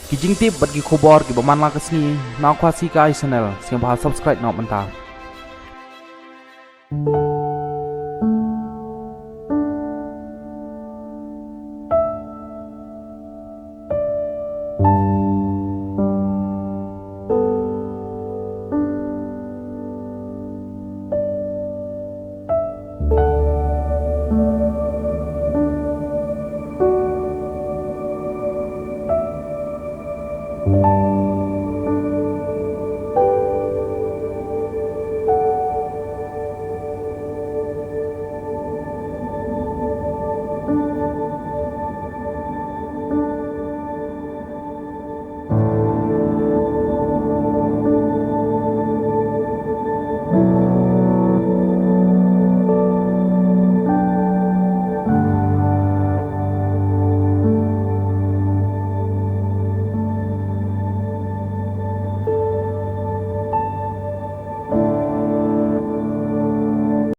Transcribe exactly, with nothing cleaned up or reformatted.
Ki jingtip bad ki khubor kiba man la ka sngi na Khasi Kai Channel, sngewbha subscribe noh mynta.